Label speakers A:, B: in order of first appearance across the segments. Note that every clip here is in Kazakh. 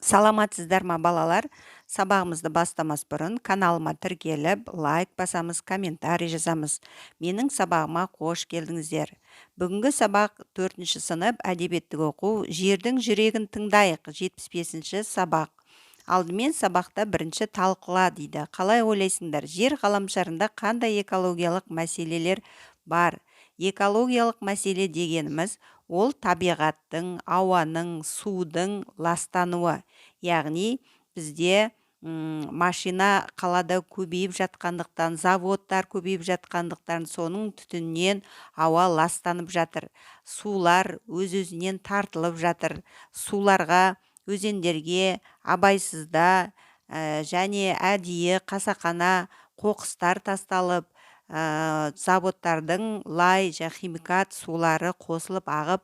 A: Саламатсыздар ма, балалар? Сабағымызды бастамас бұрын каналыма тіркеліп, лайк басамыз, комментарий жазамыз. Менің сабағыма қош келдіңіздер. Бүгінгі сабақ 4 сынып, әдебиеттік оқу, «Жердің жүрегін тыңдайық», 75 сабақ. Алдымен сабақта бірінші «Талқыла» дейді. Қалай ойлайсыңдар, жер ғаламшарында қандай экологиялық мәселелер бар? Экологиялық мәселе дегеніміз ол табиғаттың, ауаның, судың ластануы. Яғни бізде машина қалада көбейіп жатқандықтан, заводтар көбейіп жатқандықтан, соның түтінінен ауа ластанып жатыр. Сулар өз-өзінен тартылып жатыр. Суларға, өзендерге абайсызда және әдейі қасақана қоқыстар тасталып, заводтардың лай және химикат сулары қосылып ағып,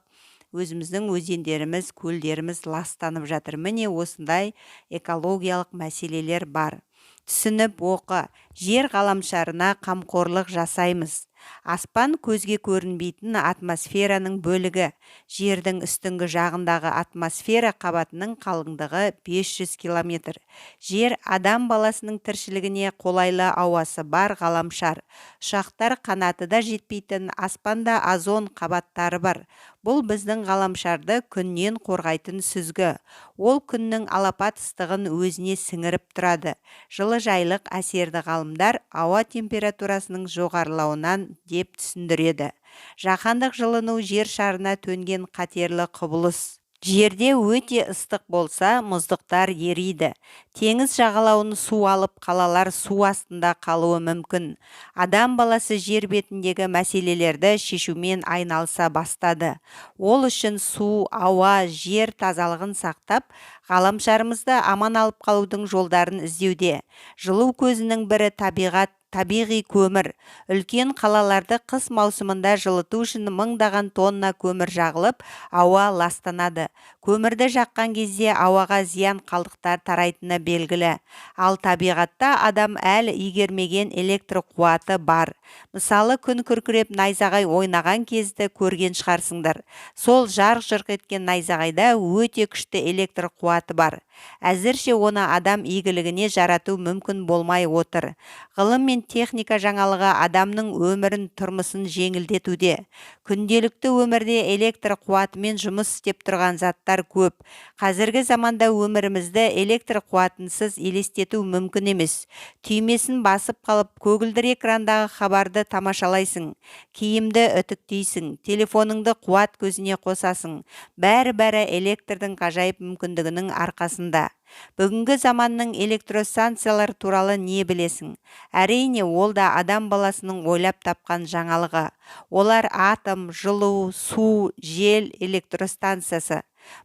A: өзіміздің өзендеріміз, көлдеріміз ластанып жатыр. Міне, осындай экологиялық мәселелер бар. Түсініп оқы. Жер ғаламшарына қамқорлық жасаймыз. Аспан – көзге көрінбейтін атмосфераның бөлігі. Жердің үстіңгі жағындағы атмосфера қабатының қалыңдығы 500 километр. Жер – адам баласының тіршілігіне қолайлы ауасы бар ғаламшар. Ұшақтар қанаты да жетпейтін аспанда озон қабаттары бар. Бұл біздің ғаламшарды күннен қорғайтын сүзгі. Ол күннің алапат ыстығын өзіне сіңіріп тұрады. Жылыжайлық әсерді ғалымдар ауа температурасының жоғарылауынан деп түсіндіреді. Жаһандық жылыну – жер шарына төнген қатерлі құбылыс. Жерде өте ыстық болса, мұздықтар ериді, теңіз жағалауын су алып, қалалар су астында қалуы мүмкін. Адам баласы жер бетіндегі мәселелерді шешумен айналыса бастады. Ол үшін су, ауа, жер тазалығын сақтап, ғаламшарымызды аман алып қалудың жолдарын іздеуде. Жылу көзінің бірі – табиғат, табиғи көмір. Үлкен қалаларды қыс маусымында жылыту үшін мыңдаған тонна көмір жағылып, ауа ластанады. Көмірді жаққан кезде ауаға зиян қалдықтар тарайтыны белгілі. Ал табиғатта адам әлі игермеген электр қуаты бар. Мысалы, күн күркіреп, найзағай ойнаған кезді көрген шығарсыңдар. Сол жарқ-жұрқ еткен найзағайда өте күшті электр қуаты бар. Әзірше оны адам игілігіне жарату мүмкін болмай отыр. Ғылым мен техника жаңалығы адамның өмірін, тұрмысын жеңілдетуде. Күнделікті өмірде электр қуатымен жұмыс істеп тұрған заттар көп. Қазіргі заманда өмірімізді электр қуатынсыз елестету мүмкін емес. Түймесін басып қалып, көгілдір экрандағы хабарды тамашалайсың, киімді үтіктейсің, телефоныңды қуат көзіне қосасың. Бәрі-бәрі электрдің ғажайып мүмкіндігінің арқасында. Бүгінгі заманның электростанциялар туралы не білесің? Әрине, ол да адам баласының ойлап тапқан жаңалығы. Олар: атом, жылу, су, жел электростанциясы.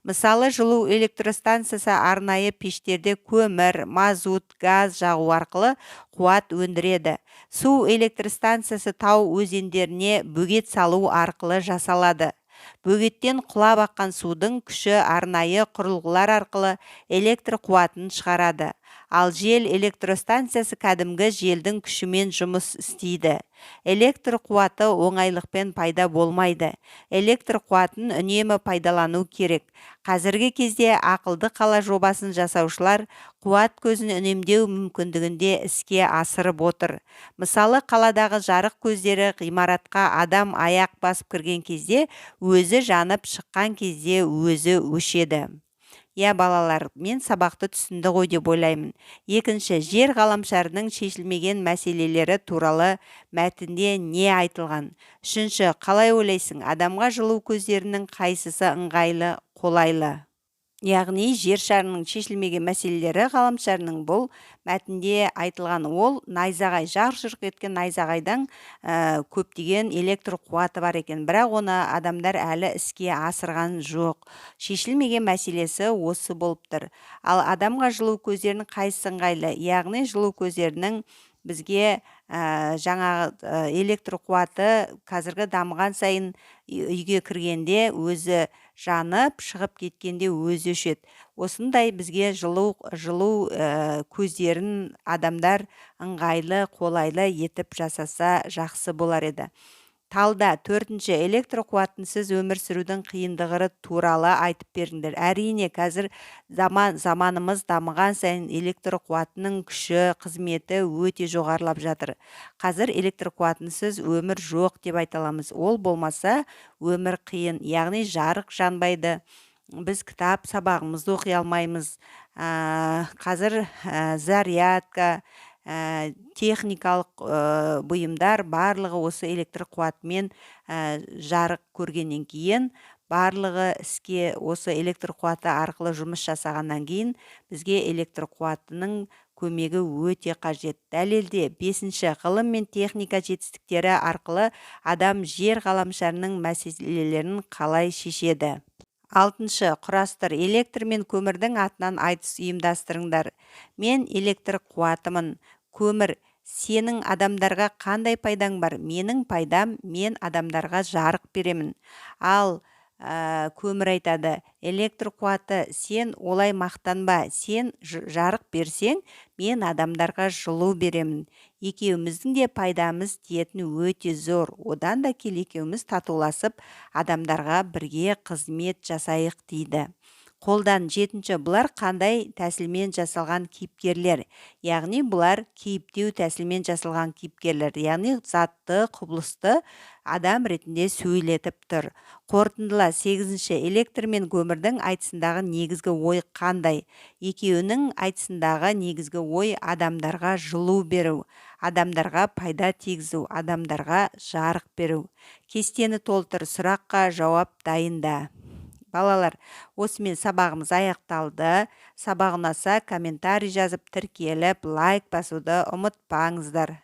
A: Мысалы, жылу электростанциясы арнайы пештерде көмір, мазут, газ жағу арқылы қуат өндіреді. Су электростанциясы тау өзендеріне бөгет салу арқылы жасалады. Бөгеттен құлап аққан судың күші арнайы құрылғылар арқылы электр қуатын шығарады. Ал жел электростанциясы кәдімгі желдің күшімен жұмыс істейді. Электр қуаты оңайлықпен пайда болмайды. Электр қуатын үнемі пайдалану керек. Қазіргі кезде ақылды қала жобасын жасаушылар қуат көзін үнемдеу мүмкіндігінде іске асырып отыр. Мысалы, қаладағы жарық көздері ғимаратқа адам аяқ басып кірген кезде өзі жанып, шыққан кезде өзі өшеді. Иә, балалар, мен сабақты түсінді ғой деп ойлаймын. Екінші, жер ғаламшарының шешілмеген мәселелері туралы мәтінде не айтылған? Үшінші, қалай ойлайсың, адамға жылу көздерінің қайсысы ыңғайлы, қолайлы? Яғни жер шарының шешілмеген мәселелері ғаламшарының, бұл мәтінде айтылған ол найзағай, жарқ-жұрқ еткен найзағайдан көптеген электр қуаты бар екен, бірақ оны адамдар әлі іске асырған жоқ. Шешілмеген мәселесі осы болып тұр. Ал адамға жылу көздерінің қайсысы ыңғайлы? Яғни жылу көздерінің бізге жаңағы электр қуаты қазіргі дамыған сайын үйге кіргенде өзі жанып, шығып кеткенде өзі өшеді. Осындай бізге жылу көздерін адамдар ыңғайлы, қолайлы етіп жасаса, жақсы болар еді. Талда. Төртінші, электр қуатынсыз өмір сүрудің қиындығы туралы айтып беріңдер. Әрине, қазір заманымыз дамыған сайын электр қуатының күші, қызметі өте жоғарылап жатыр. Қазір электр қуатынсыз өмір жоқ деп айта аламыз. Ол болмаса өмір қиын, яғни жарық жанбайды. Біз кітап сабағымызды оқи алмаймыз. Қазір зарядка, техникалық бұйымдар барлығы осы электр қуатымен жарық көргеннен кейін, барлығы іске осы электр қуаты арқылы жұмыс жасағаннан кейін бізге электр қуатының көмегі өте қажет. Дәлелде. Бесінші, ғылым мен техника жетістіктері арқылы адам жер ғаламшарының мәселелерін қалай шешеді? Алтыншы, құрастыр. Электр мен көмірдің атынан айтыс ұйымдастырыңдар. Мен электр қуатымын. Көмір, сенің адамдарға қандай пайдаң бар? Менің пайдам, мен адамдарға жарық беремін. Ал көмір айтады, электр қуаты, сен олай мақтанба, сен жарық берсең, мен адамдарға жылу беремін. Екеуміздің де пайдамыз тиетін өте зор. Одан да кел екеуміз татуласып, адамдарға бірге қызмет жасайық дейді. Қолдан. Жетінші, бұлар қандай тәсілмен жасалған кейіпкерлер? Яғни бұлар кейіптеу тәсілмен жасалған кейіпкерлер, яғни затты, құбылысты адам ретінде сөйлетіп тұр. Қорытындыла. Сегізінші, электр мен көмірдің айтысындағы негізгі ой қандай? Екеуінің айтысындағы негізгі ой адамдарға жылу беру, адамдарға пайда тигізу, адамдарға жарық беру. Кестені толтыр, сұраққа жауап дайында. Балалар, осымен сабағымыз аяқталды. Сабақ ұнаса, комментарий жазып, тіркеліп, лайк басуды ұмытпаңыздар.